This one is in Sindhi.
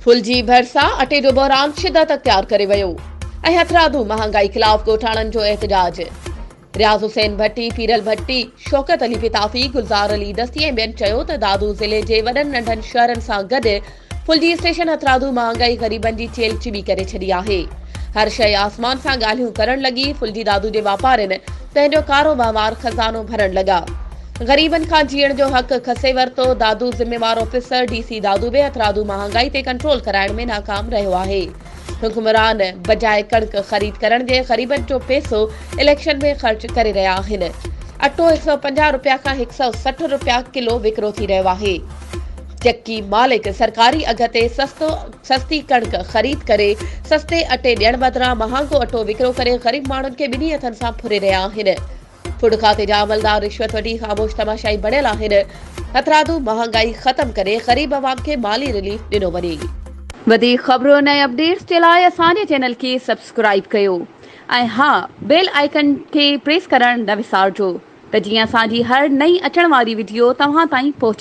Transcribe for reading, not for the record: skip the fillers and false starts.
ڦلجي ڀرسان اٽي جو بحران شدت اختيار ڪري ويو ۽ هٿرادو مهانگائي خلاف ڳوٺاڻن جو احتجاج. رياض حسين ڀٽي، پيرل ڀٽي، شوڪت علي پتافي، گلزار علي دستي ۽ ٻين چيو ته دادو ضلعي جي وڏن ننڍن شهرن سان گڏ ڦلجي اسٽيشن هٿرادو مهانگائي غريبن جي چيلهه چٻي ڪري ڇڏي آهي. هر شيء آسمان سان ڳالهيون ڪرڻ لڳي، ڦلجي دادو جي واپارين پنهنجو ڪارو وهنوار خزانو ڀرڻ لڳا. غريبن کان جيئڻ جو حق کسي ورتو، دادو ذميوار آفيسر ڊي سي دادو به هٿرادو مهانگائي تي ڪنٽرول ڪرائڻ ۾ ناڪام رهيو آهي. حڪمران بجاء ڪڻڪ خريد ڪرڻ جي غريبن جو پئسو اليڪشن ۾ خرچ ڪري رهيا آهن. اٽو 150 رپيا کان 160 رپيا ڪلو وڪرو ٿي رهيو آهي. چڪي مالڪ سرڪاري اگهه تي سستو سستي ڪڻڪ خريد ڪري سستي اٽي ڏيڻ بدران مهانگو اٽو وڪرو ڪري غريب ماڻهن کي ٻنهي هٿن سان ڦري رهيا آهن. فوڊ کاتي جا عملدار رشوت وٺي خاموش تماشائي بڻيل آهن، هٿرادو مهانگائي ختم ڪري غريب عوام کي مالي رليف ڏنو وڃي. وڌيڪ خبرن ۽ اپڊيٽس جي لاء اسان جي چينل کي سبسڪرائيب ڪيو ۽ ها بيل آئيڪن کي پريس ڪرڻ نه وسارجو ته جيئن اسان جي هر نئين اچڻ واري وڊيو توهان تائين پهچي.